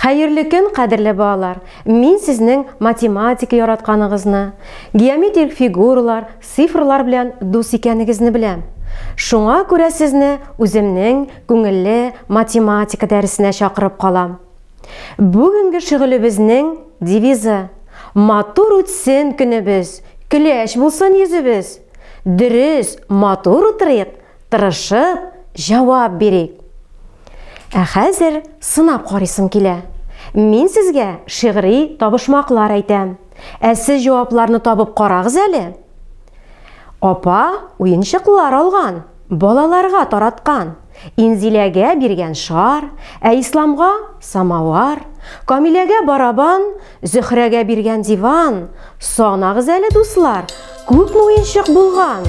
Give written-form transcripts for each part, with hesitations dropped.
Хәерле көн, кадерле балалар! Мин сезнең математика яратканыгызны, геометрик фигуралар, цифрлар белән дус икәнегезне беләм. Шуңа күрә сезне үземнең күңелле математика дәресенә чакырып калам. Бүгенге шөгылебезнең девизы: Матур үтсен көнебез, көләч булсын йөзебез. Дөрес, матур утырыйк, тырышып җавап бирик. Ә хәзер сынап карыйсым килә. Мин сезгә шигъри табышмаклар әйтәм. Ә сез җавапларны табып карагыз әле. Апа уенчыклар алган, балаларга тараткан. Инзиләгә биргән шар, ә Исламга самовар, Камиләгә барабан, Зөһрәгә биргән диван. Санагыз әле, дуслар, күпме уенчык булган?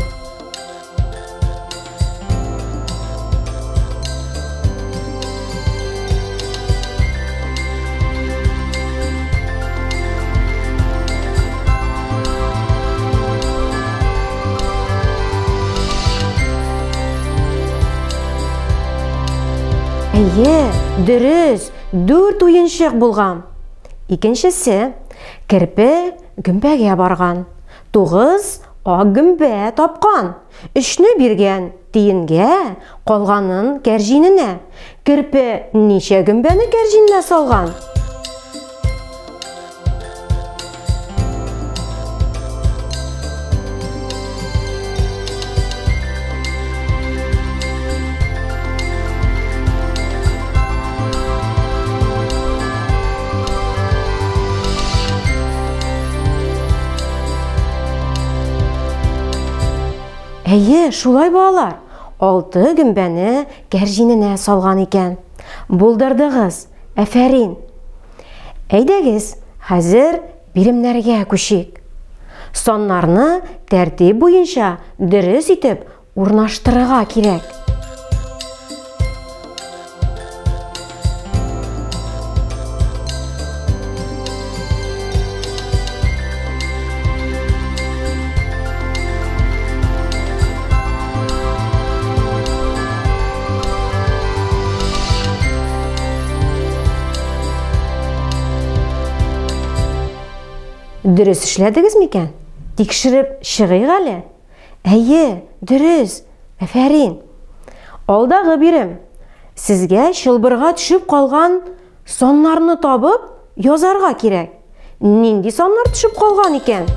Әйе, дөрес, дүрт уенчык булган. Икенчесе, керпе гөмбәгә барган. Тугыз ак гөмбә тапкан. Өчне биргән тиенгә, калганын кәрҗиненә. Керпе ничә гөмбәне кәрҗиненә салган? Әйе, шулай балалар. Алты гөмбәне кәрҗиненә салган икән. Булдырдыгыз. Әфәрин. Әйдәгез, хәзер биремнәргә күчик. Саннарны тәртип буенча дөрес итеп урнаштырырга кирәк. Дөрес эшләдегез микән? Тикшереп чыгыйк әле. Әйе, дөрес. Әфәрин. Алдагы бирем. Сезгә чылбырга төшеп калган саннарны табып язарга кирәк. Нинди саннар төшеп калган икән?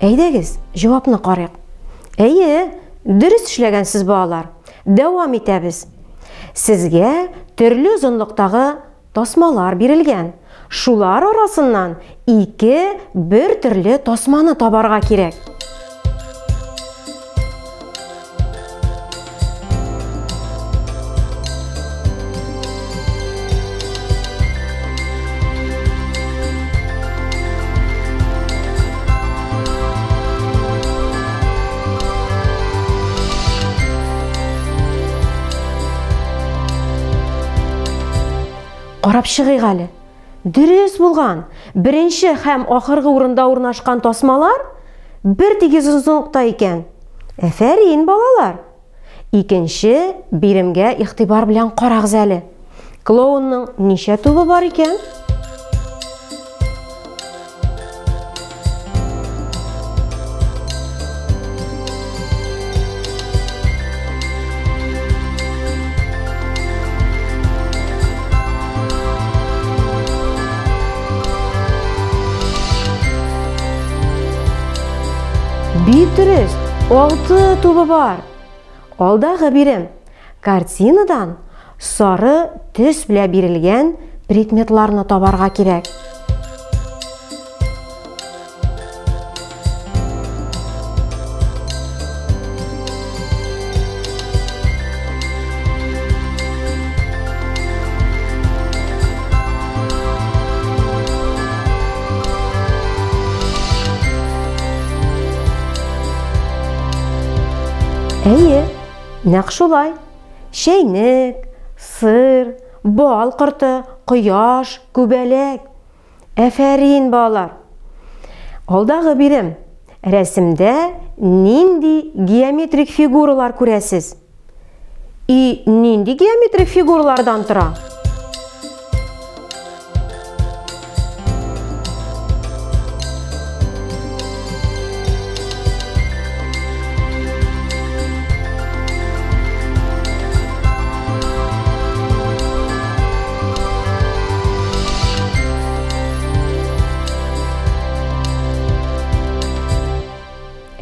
Әйдәгез, җавапны карыйк. Әйе, дөрес эшләгәнсез, балалар. Дәвам итәбез. Сезгә төрле озынлыктагы тасмалар бирелгән. Шулар арасыннан ике бер төрле тасманы табарга кирәк. Карап чыгыйк әле. Дөрес булган. Беренче һәм ахыргы урында урнашкан тасмалар бер тигез озынлыкта икән. Әфәрин, балалар! Икенче биремгә игътибар белән карагыз әле. Клоунның ничә тубы бар икән? Бик дөрес, алты тубы бар. Алдагы бирем. Картинадан сары төс белән бирелгән предметларны табарга кирәк. Әйе, нәкъ шулай. Чәйнек, сыр, бал корты, кояш, күбәләк. Әфәрин, балалар! Алдагы бирем. Рәсемдә нинди геометрик фигуралар күрәсез? И нинди геометрик фигуралардан тора?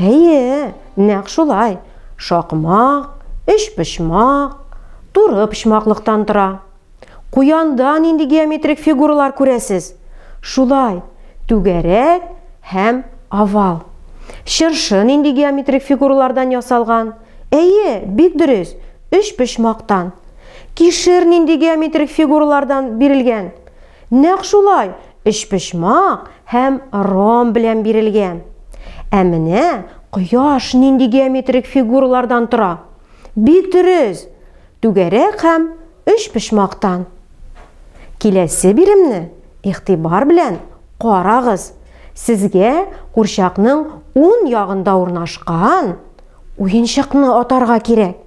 Әйе, нәкъ шулай. Шакмак, өчпочмак, туры почмаклыктан тора. Куянда нинди геометрик фигуралар күрәсез? Шулай, түгәрәк һәм овал. Чыршы нинди геометрик фигуралардан ясалган? Әйе, бик дөрес, өчпочмактан. Кишер нинди геометрик фигуралардан бирелгән? Нәкъ шулай, өчпочмак һәм ромб белән бирелгән. Ә менә кояш нинди геометрик фигуралардан тора? Бик дөрес, түгәрәк һәм өчпочмактан. Киләсе биремне игътибар белән карагыз. Сезгә курчакның уң ягында урнашкан уенчыкны атарга кирәк.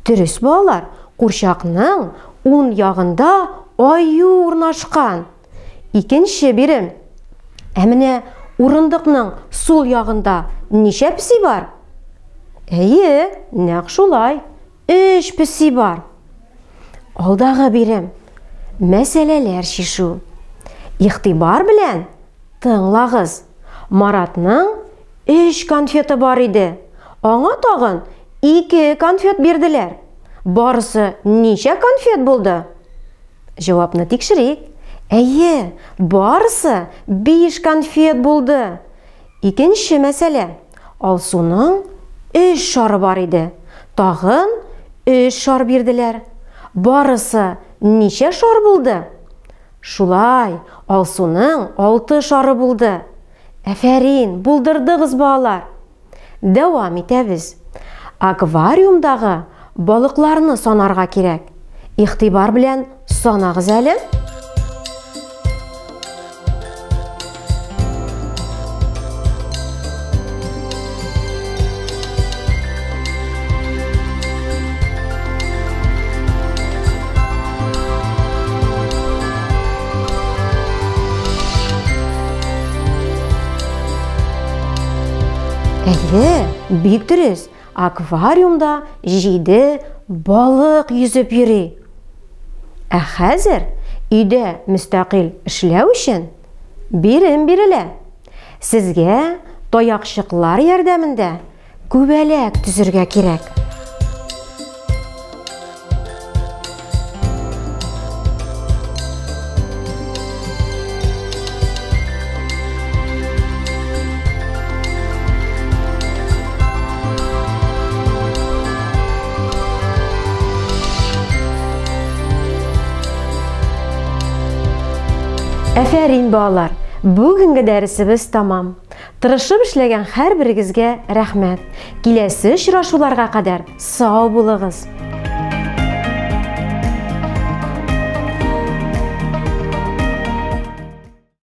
Дөрес, балалар, курчакның уң ягында аю урнашкан. Икенче бирем. Ә менә урындыкның сул ягында ничә песи бар? Әйе, нәкъ шулай. Өч песи бар. Алдагы бирем. Мәсьәләләр чишү. Игътибар белән тыңлагыз. Маратның өч конфеты бар иде. Аңа тагын ике конфет бирделәр. Барысы ничә конфет булды? Җавапны тикшерик. Әйе, барысы 5 конфет булды. Икенче мәсьәлә. Алсуның өч шары бар иде. Тагын өч шар бирделәр. Барысы ничә шар булды? Шулай, Алсуның алты шары булды. Әфәрин, булдырдыгыз, балалар. Дәвам итәбез. Аквариумдагы балыкларны санарга кирәк. Игътибар белән санагыз әле. Әйе, бик дөрес. Аквариумда җиде балык йөзеп йөри. Ә хәзер өйдә мөстәкыйль эшләү өчен бирем бирелә. Сезгә таякчыклар ярдәмендә Күбәләк төзергә кирәк. Әфәрин, балалар! Бүгенге дәресебез тамам. Тырышып эшләгән һәрберегезгә рәхмәт. Киләсе очрашуларга кадәр сау булыгыз!